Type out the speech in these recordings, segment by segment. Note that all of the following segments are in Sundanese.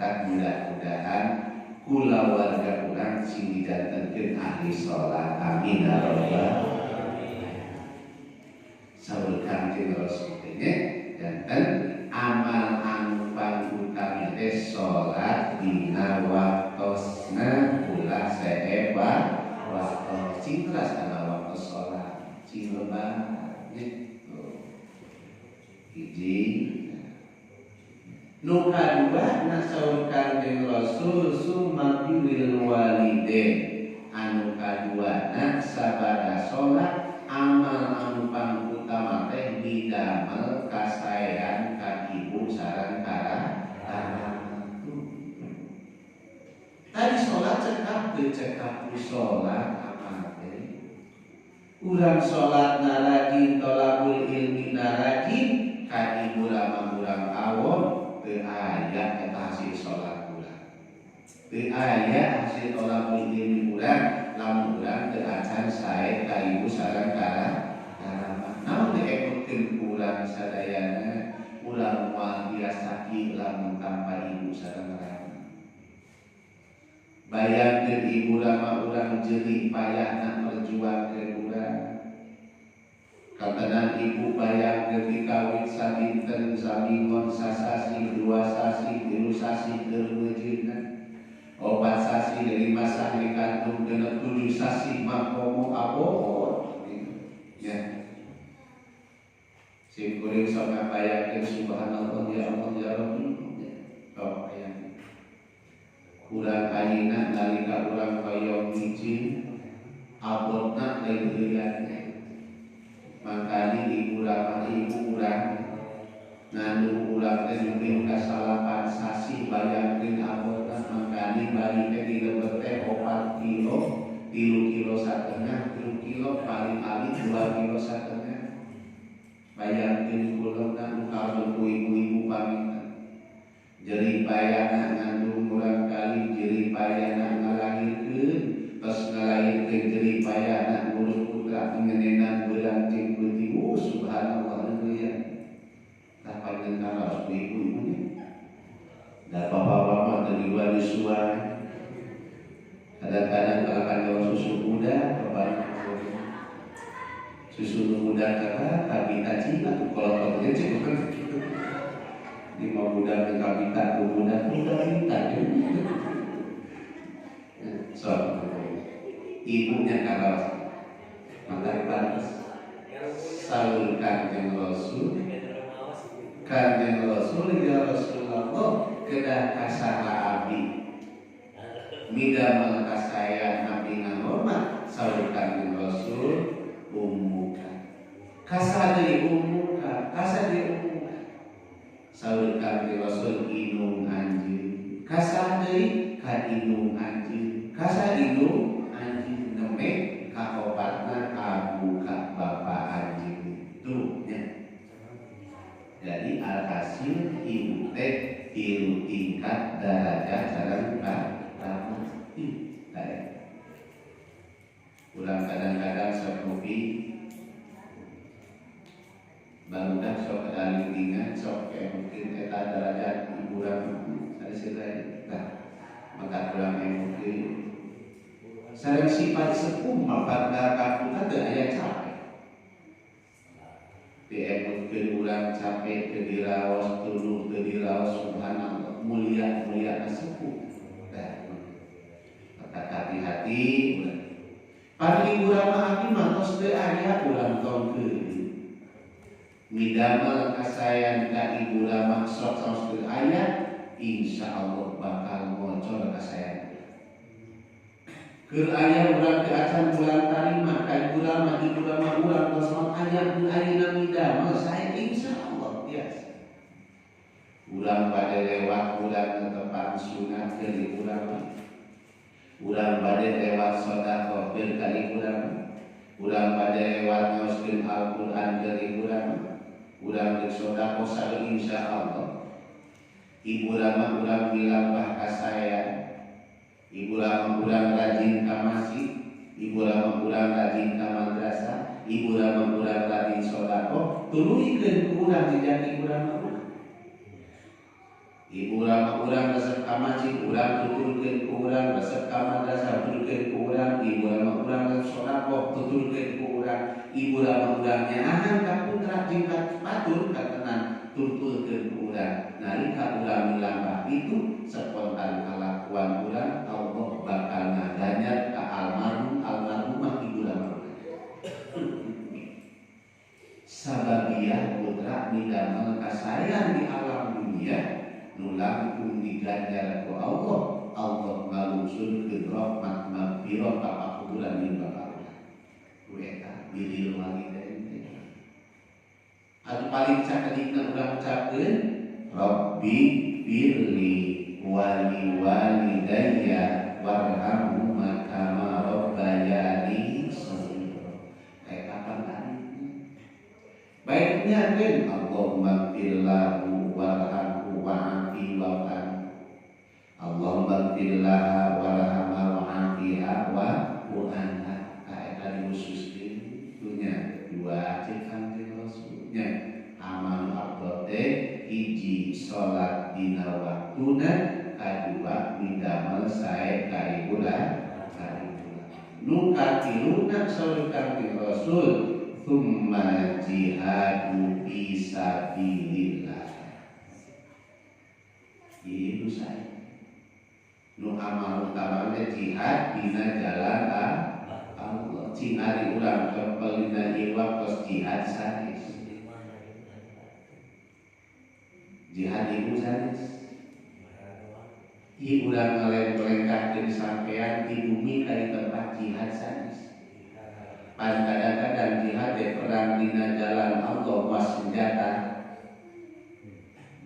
Maka mudah-mudahan kulawarga urang sing dijantenkeun ahli sholat. Amin ya rabbal. Saur Kanjeng Rasul nya janten amal anu pangutami teh salat dina waktosna, ulah saebat waktos. Cing teras kana waktu salat, cing lebat nya. Hiji. Nu kadua na, saur Kanjeng Rasul, summa birril walidain. Anu kadua na, sabada salat, amal anu pangutama teh didamel kasaean ka ibu sareng ka rama. Tadi salat cekap teu? Cekap ku salat amal teh. Urang salat na rajin, tolabul ilmi na rajin, ka ibu rama urang awon, teu aya eta hasil salat urang, teu aya hasil tolabul ilmi urang lamun urang teu acan sae ka ibu sareng ka rama. Naon diemutkeun ku urang sadayana? Urang moal biasa lamun tanpa ibu sareng rama. Bayangkeun ibu rama urang jerih payahna merjuangkeun urang. Katenan ibu, bayangkeun dikawit sadinten, saminggon, sasasi, 2 sasi, 3 sasi keur meujeuhna, 4 sasi, 5 sasi kantung, 6 7 sasi mah komo abot ya. Sim kuring sok ngabayangkeun, subhanallah, ya Allah, ya Rabbi ya. Sok bayangkeun urang ayeuna nalika urang hoyong mijil, abotna lain heuyan. Makanya ibu rama, ibu urang ngandung urang teh nepi ka 9 sasi, bayangkeun abotna. Makanya bayi teh dilebet teh 4 kilo, 3,5 kilo, 3 kilo, paling alit 2,5 kilo. Bayangkeun kulon nu kalebet ku ibu-ibu pamitan, jerih payahna ngandung murang kali, jerih payahna ngalahirkeun, tos ngalahirkeun jerih payahna ngurus putra, ngenenan beurang jeung peuting. Subhanallah, ya. Tah, panjenengan karaos ku ibu-ibunya da bapak-bapak teu nyusuan. Kadang-kadang kalau kan susu budak, bapak susu nu budak kakak kabita cing atuh kolot-kolotnya cing lima budak ke kabita ku budak budak minta. So ibunya kalau maka pantas saur Kanjeng Rasul, Kanjeng Rasul, "Ya Rasulullah, kedah kasaha abdi midamel kasaean, abdi ngahormat?" Saur Kanjeng Rasul, "Ummuka." Kasaha deui? "Ummuka." Kasaha deui? "Ummuka." Saur Kanjeng Rasul, "Indung anjeun." Kasaha deui? "Ka indung anjeun." Kasaha? "Indung anjeun." Nembe kaopatna, "Abuka, bapa anjeun." Tuh nya. Jadi alhasil ibu teh tilu tingkat darajat sareng ka rama. Urang kadang-kadang sok ngopi barudak, sok ada sok kayak mungkin eta derajat ibu urang sanes. Nah, maka urang mungkin sareng sifat sepuh mah pada teu aya capek. Diemutkeun urang capek teu diraos, tuluh teu diraos, subhanallah, mulia mulia sepuh. Nah, maka hati-hati urang. Pan ibu rama abdi mah tos teu aya, urang tong keun midamel kasaean ka ibu rama. Sok saos teu aya, insyaallah bakal ngocor kasaean. Keur aya urang teu acan bulan tarima ka ibu rama, ibu rama urang tos mah aya, mun ayeuna midamel sae, insyaallah biasa. Urang bade lewat, urang netepang sunat keur ibu rama. Urang bade lewat sedekah keur ka ibu rama. Urang bade lewat ngaoskeun Al-Qur'an keur ibu rama. Urang deuk sedekah sae, insyaallah ibu rama urang milampah kasaean. Ibu rama urang rajin ka masjid, ibu rama urang rajin ka madrasah, ibu rama urang rajin sedekah, tuluykeun ku urang jejak ibu rama urang. Ibu rama urang resep ka masjid urang tuturkeun ku urang, resep ka madrasah tuturkeun ku urang, ibu rama urang resep sedekah tuturkeun ku urang, ibu rama urang nyaahan ka putra jeung ka batur katenan tuturkeun ku urang. Nalika urang milampah itu spontan kalakuan urang, Allah bakal ngaganjar ka almarhum almarhumah ibu rama urang. Sababiah putra midamel kasaean di alam dunia nu langkung diganjar ku Allah, Allah ngalungsurkeun rahmat magfirah ka pakuburan ieu bapak urang. Ku eta birrul walidain teh. Atuh paling cakedikna urang ucapkeun Rabbi firli wali walidayya warhamhuma kama rabbayani shaghira. Eta pan baiknya kan Allahumma ighfir lahu warhamhu wa'afi wa'an. Allahumma ighfir laha warhamha wa'afiha wa'anha. Eta dikhususkeun dunya dua cek Kangjeng Rasulnya amal abdul teh hiji salat dina waktuna, kadua midamel sae ka ibu nu katiluna saur Kangjeng Rasul thumma jihadu fi sabilillah. Ieu sae nu amal utamana jihad dina jalan Allah. Cing ari urang kempel dina ieu waktos jihad sanes, jihad ibu sanes. Ieu urang ngalengkahkeun sampean di bumi ka di tempat jihad sanes. Pan kadang-kadang jihad teh perang dina jalan Allah was senjata.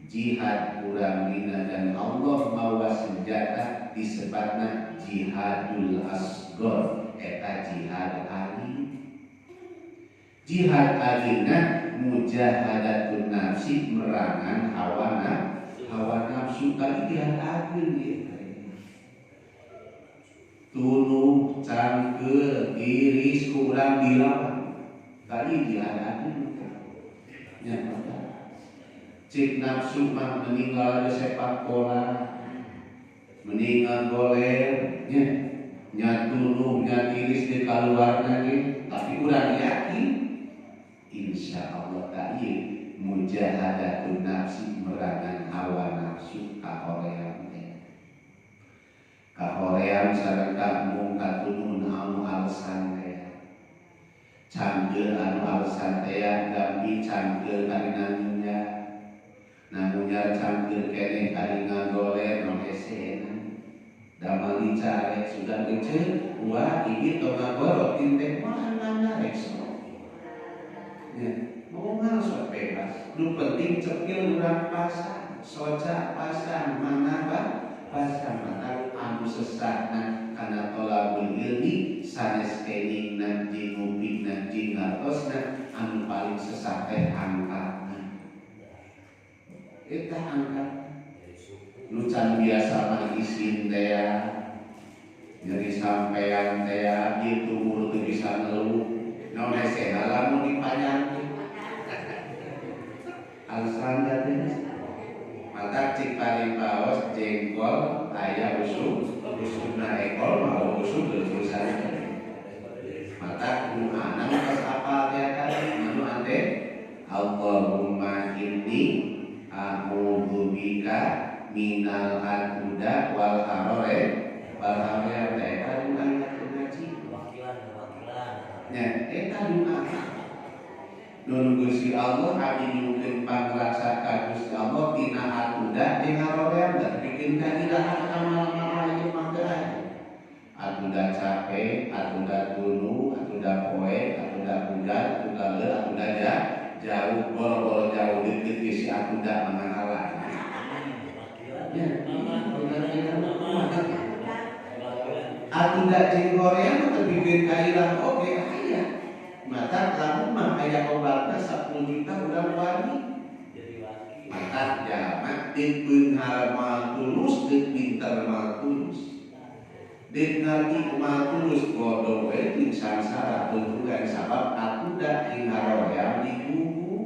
Jihad urang dina dan Allah mawa senjata disebatna jihadul asghar, eta jihad ali. Jihad alina mujahadatun nafsi, merangan hawa hawa nafsu tadi jihad ageng ieu. Tunuh cangkeul tiris ku urang dilawan tadi jihad ageng nya. Cik nafsu mah meninggal di sepak bola, meninggal goler nya, nya tunuh nya tiris di kaluarna ge, tapi urang yakin insya Allah tak ieu mujahadatun nafsi, merangan hawa nafsu kahoream teh. Kahoream sareng kamu katunuh anu alasan teh, cangkeul anu alasan teh, gampi cangkeul karina minyak namunya cangkeul keneh karina goler no hesena damel dicare sudah kecil wah ini tong ngagorok teh mah ngarek sok ya mau sok bebas. Nu penting cepil urang pasang soca pasang mana bah pasang mata anu sesatna kana tolabul ilmi sanes keningna jeung ngupingna jeung ngartosna. Anu paling sesat teh angkatna, eta angkat nu can biasa mah isin teh nyeri sampean teh ieu tumur teu bisa ngeluh naon hesena lamun dipanjangkeun alasan teh. Mata cik paling paos jengkol aya usum usumna ekol mau usum terusan. Mata nu anang pas apal teh tadi anu ante Allahumma inni a'udzubika minal atuda wal harore wal harore teh eta doa ngaji wakilan wakilan nya eta doa nun Gusti Allah abdi nyungkeun pangrasa ka Gusti Allah tina atuda jeung haroream da bikin ka ilahan amal-amal ieu mah teu aya. Atuda capek, atuda tunu, atuda poe, atuda hujan, atuda leuh, atuda jauh, boro-boro jauh deukeut ge si atuda mangahalang. Ya, atuda jeung hoream mah teu bikin ka ilah oge aya. Mata lamun mah aya obatna 10 juta urang wani. Mata jalma deuk beunghar moal tulus, deuk pinter moal tulus. Deuk ngarti moal tulus bodoh we jeung sangsara tuntukan sabab atuda jeung haroream digugu.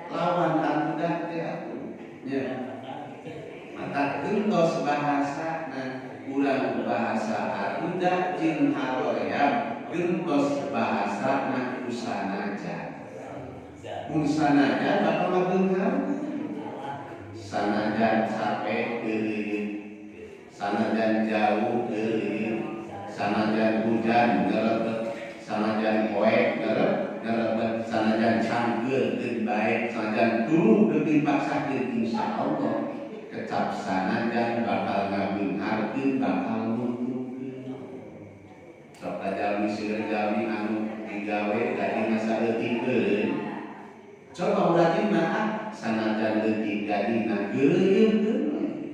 Lawan atuda teh atuh. Nya. Digentos bahasana ku sanajan. Mun sanajan bakal ngabeunghar. Sanajan capek geureuyeuh, sanajan jauh geureuyeuh, sanajan hujan ngerebet, sanajan poek ngerebet, sanajan cangkeul keun bae, sanajan tuluh deuk dipaksakeun, insyaallah kecap sanajan bakal ngabeungharkeun, bakal nuntukeun. Sok jalmi seueur jalmi anu digawe gajina saeutik. Coba urang mah ah sanajan leutik gajina geureuyeuh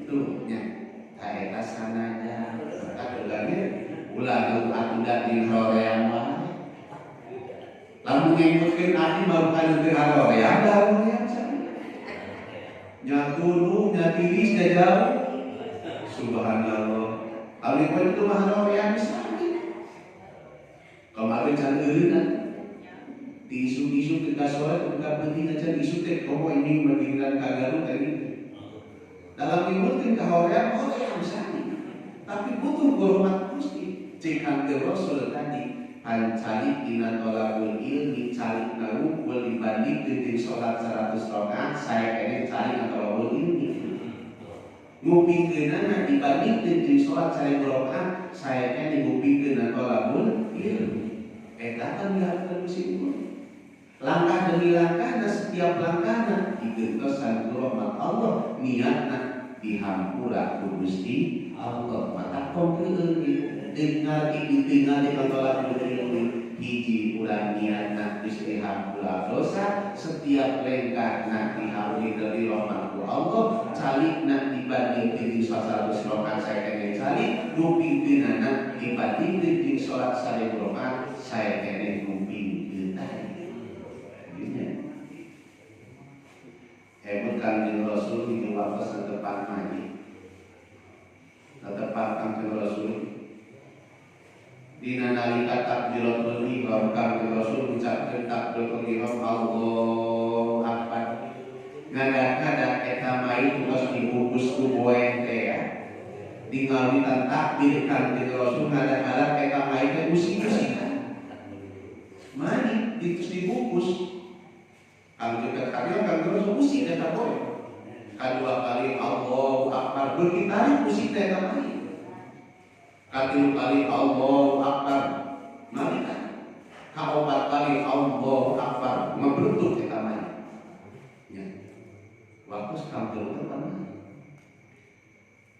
tuh nya. Ta eta sanajan atuh ulah nu atuda di hoream wae. Lamun ngikutkeun abdi mah bukan teu haroream da haroream saja. Nya tuluh nya tiris nya jauh. Subhanallah. Abdi mah itu mah haroream sami. Kemarin can eureun di isu-isu ketika sore ketika penting aja isu teh komo ini menginginkan ka Garut ini. Dalam ngikutkeun ka hoream hoream sami. Tapi butuh hormat Gusti. Cek Kangjeng Rasul tadi pancalik dina tolabul ilmi calik wungkul dibandingkeun jeung salat 100 rakaat saya keneh calik tolabul ilmi. Ngupingkeunana dibandingkeun jeung salat 1000 rakaat saya keneh ngupingkeun tolabul ilmi. Eta kan diharapkeun ku. Langkah demi langkahna setiap langkahna digentosan ku rahmat Allah, niatna dihampura ku Gusti Allah. Mata tong keueung dengar ditinggal di tolabul ilmi hiji urang niatna geus dihampura dosa, setiap lengkahna dihampura dari rahmat ku Allah, calikna dibanding jeung 100 rakaat saya keneh calik, ngupingkeunana dibanding jeung salat 1000 rakaat saya keneh ngupingkeun. Hebat Kangjeng Rasul hiji waktu tepan mayit. Tepan Kangjeng Rasul dina nalika takbiratul ihram Kangjeng Rasul ngucapkeun takbiratul ihram Allahu Akbar. Ngadak-ngadak eta mayit tos dibungkus ku boen teh ya. Di ngawitan takbir Kangjeng Rasul ngadak-ngadak eta mayit teh usik-usikan. Mayit terus dibungkus. Kangjeng kali Kangjeng Rasul usik eta boen. Kadua kali Allahu Akbar beuki tarik usik teh eta mayit. Katilu kali Allahu Akbar malika. Kaopat kali Allahu Akbar ngebentuk eta mayit. Ya. Waktu Kangjeng tepan.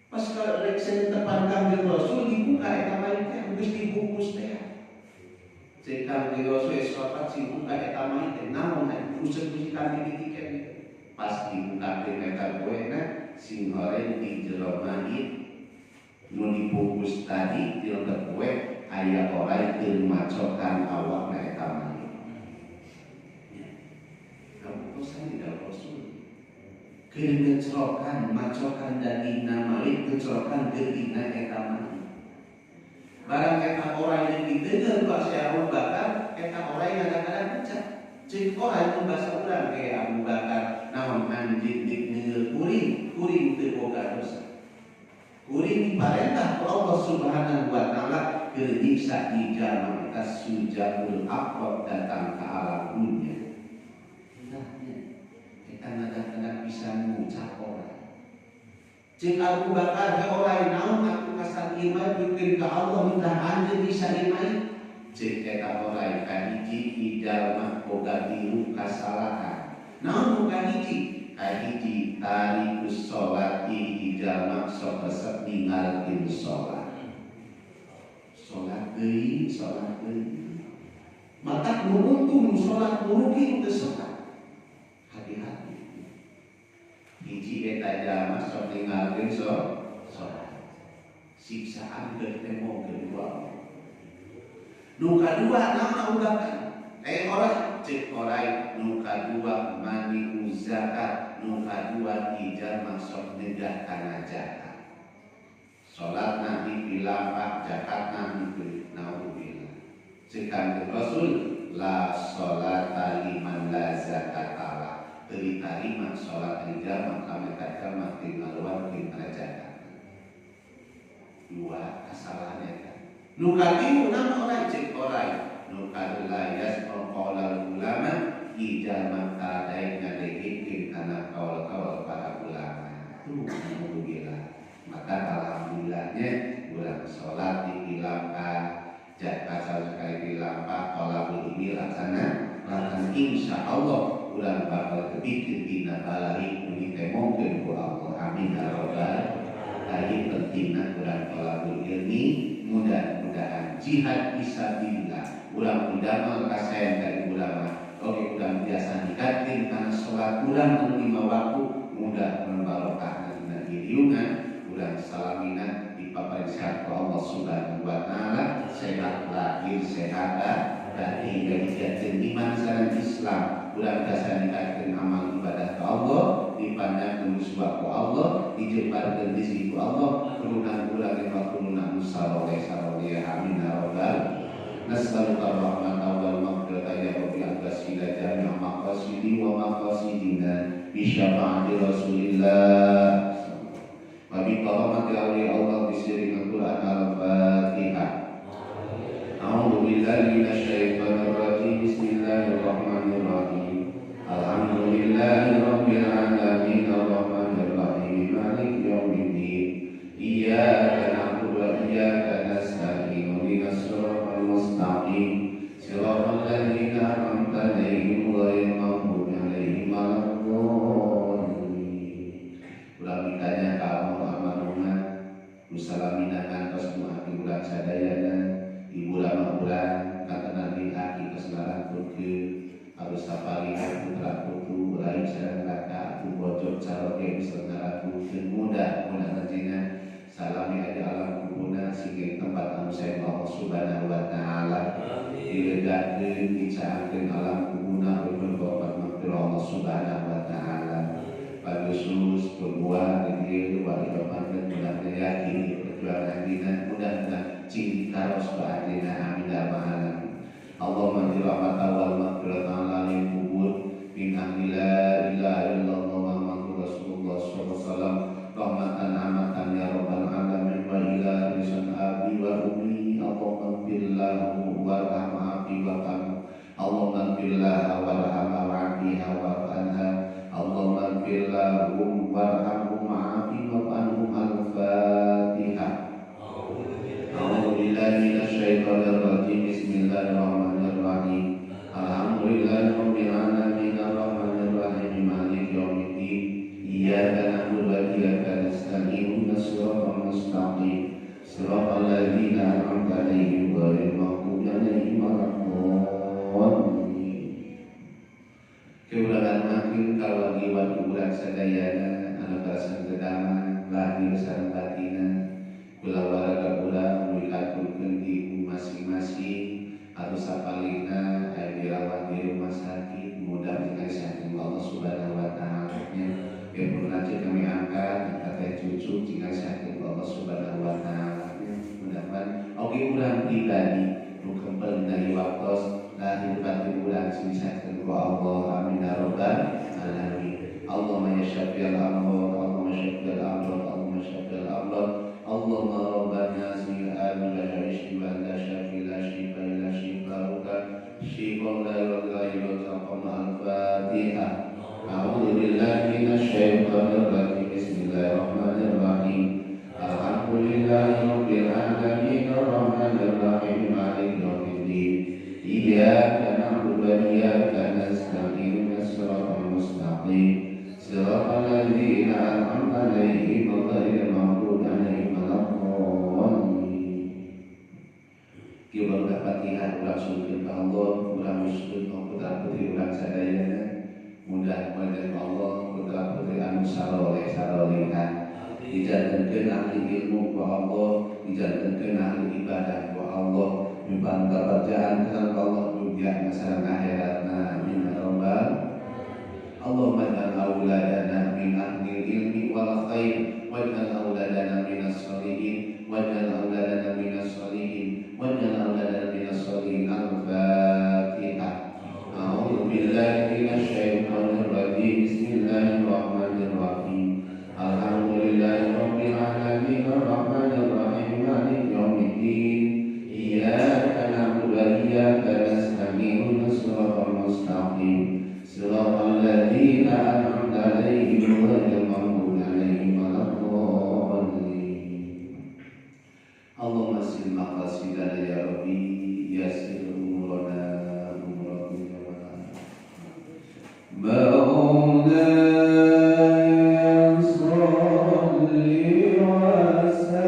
Pas rek tepan Kangjeng Rasul dibuka eta mayit teh geus dibungkus teh. Cek Kangjeng Rasul sahabat sing buka eta mayit teh naon usek-usikan ditiket. Pas dibuka eta boena sing horeng di jero mayit nu dibungkus tadi di lengket kue aya orai keur macokan awakna eta mayit. Ya. Kabukusan di dalam Rasul. Keur ngecrokan macokan dagingna mayit, ngecrokan geutingna eta mayit. Barang eta orai yang diteungeun ku Syekh Abu Bakar, eta orai kadang-kadang pecah. Cek orai ku bahasa urang kayak Abu Bakar, naon anjeun dik neungeul kuring, kuring teu boga dosa. Kuring diparentah ku Allah Subhanahu wa taala keur nyiksa di jalma eta sujaul aqrab datang ke alam dunia. Nah, eta ngadak-ngadak bisa ngucap orai. Cek Abu Bakar ke orai naon aku kasar ieu mah pikeun ka Allah minta anjeun bisa ieu mah. Cek eta orai kahiji jalma boga tilu kasalahan. Naon nu kahiji? Kahiji tarikus sholat hiji jalma sok resep ninggalkeun sholat. Sholat deui, sholat deui. Matak nu untung nu sholat nu rugi teu sholat. Hati-hati. Hiji eta jalma sok ninggalkeun sholat. Siksaan keur temongkeun ku Allah. Nu kadua naon Abu Bakar? Orai cek orai nu kadua mani zakat, nu kadua jalma sok nyegah kana zakat. Salat nanti dilampak, zakat nanti naudzubillah. Cek Kangjeng Rasul la salata liman la zakata lah. Teu ditarima salat jalma ka eta jalma teu ngaluarkeun kana zakat. Dua kesalahan eta. Nu katilu nama orai cek orai nu kadulayas qaulal ulama ijama taradaek ngadegikeun kana kaul-kaul para ulama. Tuh alhamdulillah. Maka alhamdulillahnya urang salat dilampah jaka sekali dilampah qalabul ini laksana laksana insyaallah urang bakal tepikeun dina balari nu ditemongkeun ku Allah. Amin ya rabbal alamin. Pentingna urang qalabul ilmi, mudah-mudahan jihad fisabilillah urang didamel kasayan ka ulama. Oke urang biasa ningkatkeun kana salat urang anu 5 waktu mudah barokah dina diriungan urang salamina dipapariksa ku Allah Subhanahu wa taala sehat lahir sehat batin dijadikan iman sareng Islam urang biasa ningkatkeun amal ibadah ka Allah dipanjangkeun yuswa ku Allah dijembarkeun rezeki ku Allah turunan urang lima turunan saleh saleh amin ya rabbal. Nas'aluka rahmata wal maghfirata ya rabbi al-basila jami'a maqasidi wa maqasidina bi syafaati Rasulillah wa bi karamati awliya Allah bi sirri al-Qur'an al-Fatihah. A'udzu billahi minasyaitonir rajim. Bismillahirrahmanirrahim. Alhamdulillahi rabbil alamin arrahmanir rahim maliki yaumiddin. Iyyaka na'budu wa iyyaka nasta'in. Ihdinas siratal mustaqim. Siratal ladzina an'amta 'alaihim ghairil maghdubi 'alaihim waladdallin. Ulah mikanya ka Allah almarhumah musalamina kantos nu abdi urang sadayana ibu lama urang katenan di aki tos ngaranturkeun harus sapalihan putra putu lain sareng raka atuh bojok caroge bisa ngaranturkeun mudah mudah rajina salami aja alam kubuna singing tempat anu sae Allah Subhanahu wa taala dilegakeun dicaangkeun alam kubuna rukun bapak maghfirah Allah Subhanahu wa taala. Pagusus berbuah di dieu wali bapak mudah yakini perjuangan dina mudah-mudahan cing ditaros ku ajeuna amin ya rabbal alamin. Allahumma bi rahmatika wal maghfirata ala kubur min ahli la ilaha illallah Muhammadur Rasulullah sallallahu alaihi wasallam rahmatan amatan ya rabbal alamin wa ila lisan abi wa ummi Allahumma billahu warham abi wa kam Allahumma billahu warham abiha wa anha Allahumma billahu warhamhum afi wa anhum. Al-Fatihah. A'udzu billahi minasyaitonir rajim. Bismillahirrahmanirrahim. Alhamdulillahi rabbil alamin arrahmanir rahim maliki yaumiddin. Iyyaka na'budu wa iyyaka nasta'in. Ihdinas siratal mustaqim. Siratal ladzina an'amta 'alaihim ghairil maghdubi 'alaihim waladdallin. Keulangan makin kawagi wali urang sadayana anu karasan gedaman lahir sareng batina kulawarga urang nu dikaturkeun di ibu masing-masing atau sapalihna aya dirawat di rumah sakit mudah dikasihkeun Allah Subhanahu wa taala nya. Biarpun lanjut kami angkat angkat teh cucu dikasihkeun Allah Subhanahu wa taala nya. Mudah-mudahan oge urang pribadi nu kempel dina waktos lahir batin urang sing ku Allah amin ya rabbal alamin. Allahumma ya syafi'al amrad, Allahumma syafi'al amrad, Allahumma syafi'al amrad. Allahumma rabbana zil amla ishfi wa anta syafi la shifa illa shifauka shifa'un la yughadiru saqama. Al-Fatihah. A'udzu billahi minasyaitonir rajim. Bismillahirrahmanirrahim. Alhamdulillahi rabbil alamin arrahmanir rahim maliki yaumiddin. Iyyaka na'budu wa iyyaka nasta'in. Ihdinas siratal mustaqim. Siratal ladzina an'amta 'alaihim ghairil maghdubi 'alaihim waladdallin. Kieu barudak Fatihah urang sungkeun ka Allah, urang nyusun putra putri urang sadayana. Mudah-mudahan Allah putra putri anu saloleh salolehah. Dijantenkeun ahli ilmu ku Allah, dijantenkeun ahli ibadah ku Allah. Nyumbang kabagjaan ka Allah dunia sareng akhiratna amin ya rabbal. Allahumma ij'al auladana min ahli ilmi wal khair waj'al auladana minas sholihin waj'al auladana minas sholihin waj'al auladana minas sholihin. Al-Fatihah. A'udzu billahi minasyaitonir rajim. Bismillahirrahmanirrahim. Alhamdulillahi rabbil alamin arrahmanir rahim maliki yaumiddin. صراط الذين أنعمت عليهم غير المغضوب عليهم ولا الضالين. اللهم سل مقاصدنا يا ربي، يسر أمورنا أمور الدنيا والآخرة. مولاي صل وسلم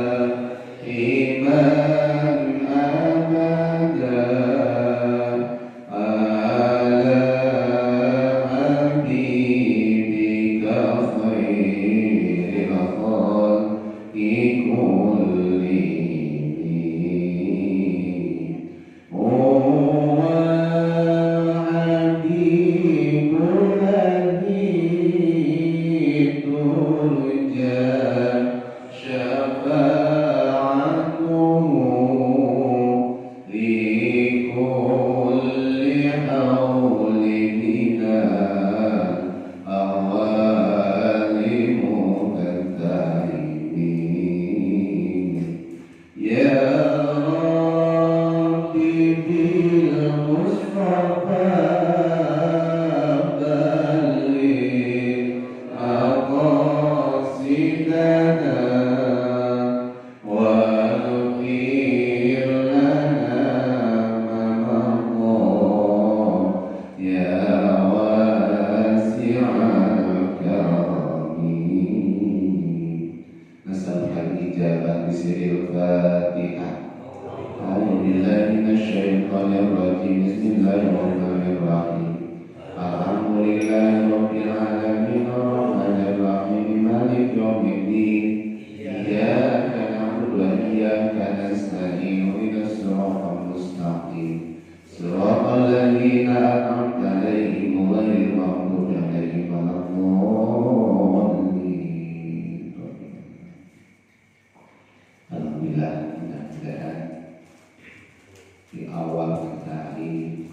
دائما أبدا على حبيبك خير الخلق كلهم. هو الحبيب الذي ترجى شفاعته في كل حول من الأهوال مقتحمين. يا ربي بالمصطفى بلغ مقاصدنا واغفر لنا ما مضى يا واسع الكرم. نسألك الإجابة بسر الفاتحة. أعوذ بالله من الشيطان الرجيم. بسم الله الرحمن الرحيم. الحمد لله رب العالمين الرحمن الرحيم مالك يوم الدين. إياك نعبد وإياك نستعين. اهدنا الصراط المستقيم صراط الذين أنعمت عليهم غير المغضوب عليهم ولا الضالين. Alhamdulillah, mudah-mudahan di awal kita akhir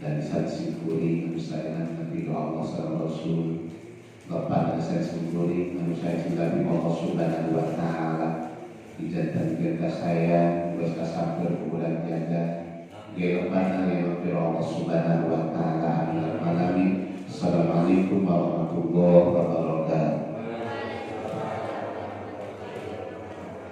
dan saat syukuri saya nanti doa Allah salam Rasul lepas dari saya syukuri saya cinta di Allah Subhanahu wa Ta'ala dijantan kita saya geus kasamper bulan jaga gelepan yang Allah Subhanahu wa Ta'ala. Amin. Assalamualaikum warahmatullahi wabarakatuh.